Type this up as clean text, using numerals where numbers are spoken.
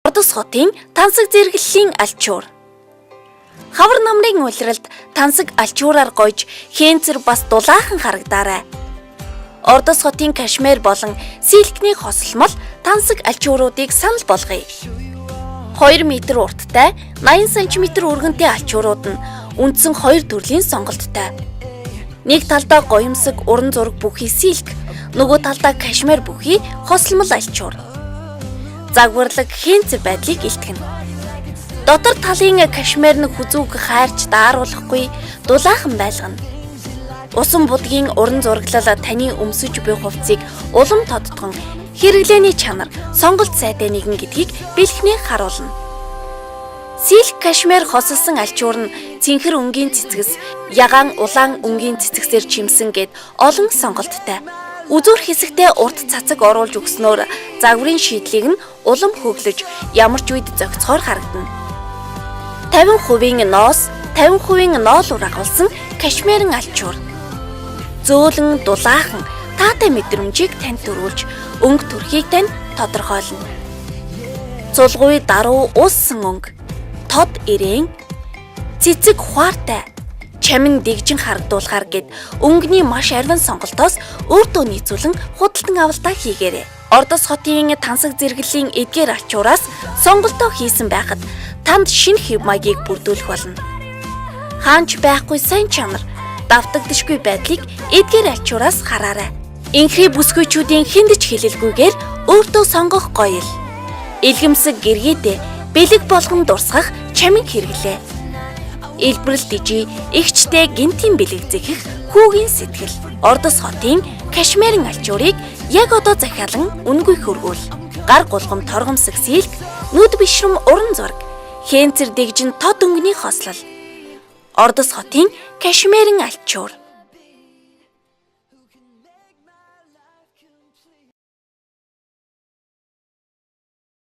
Ордос хотын тансаг зэрэглэлийн альчуур. Хавар намрын улиралд тансаг альчуураар гойж хэнцэр бас дулаахан харагдаарай. Ордос хотын кашмир болон силкний хосолмол тансаг альчууруудыг санал болгоё. 2 м урттай, 80 см өргөнтэй альчуурууд нь үндсэн хоёр төрлийн сонголттой. Нэг талдаа гоёмсог уран зураг бүхий силк, нөгөө талдаа кашмир бүхий хосломол альчуур. Загварлаг хэнцэр байдлыг илтгэнэ. Дотор талын кашмир нь хүзүүг хайрч дааруулахгүй дулаахан байлгана. Усан будгийн уран зураглал таны өмсөж буй хувцсыг улам тодтгон хэрэглээний чанар, сонголт сайтай нэгэн гэдгийг бэлхнээ харуулна. Силк кашмир хосолсон альчуур нь цэнхэр өнгийн цэцгэс, ягаан улаан өнгийн цэцгсээр чимсэн гэд олон сонголттой. Үзүүр хэсэгтээ урт цацаг оруулж өгснөөр загварын шийдлийг нь улам хөглөж ямар ч үед зохицохоор харагдана. 50% ноос, 50% ноолуур агуулсан кашмирын альчуур. Зөөлөн дулаахан таатай мэдрэмжийг танд төрүүлж өнгө төрхийг тань тодорхойлно. Цулгүй даруй ууссан өнгө, тод ирээн, цэцэг хуартай, чамин дэгжин харагдуулахар гэд өнгөний маш арвин сонголтоос өөртөө нийцүүлэн худалдан авалтаа хийгээрэй. Ордос хотын тансаг зэрэглэлийн эдгээр альчуураас сонголтоо хийсэн байхад танд шинэ хэв маягийг бүрдүүлэх болно. Хаанч байхгүй сайн чанар, давтагдашгүй байдлыг эдгээр альчуураас хараарай. Инхри бүсгүйчүүдийн хүнд ч хэлэлгүйгээр өөртөө сонгох гоёл. Илгэмсэг гэргийдээ бэлэг болгон дурсгах чамин хэрэглээ. Илбрэл дижи эгчтэй гинтийн бэлэг зэхэх хүүгийн сэтгэл. Ордос хотын кашмирын альчуурыг яг одоо захиалан үнэгүй хөргүүл. Гар гулгам торгомсог силк, нүд бишрэм уран зураг, хэнцэр дэгжин тод өнгөний хослол. Ордос хотын кашмирын альчуур.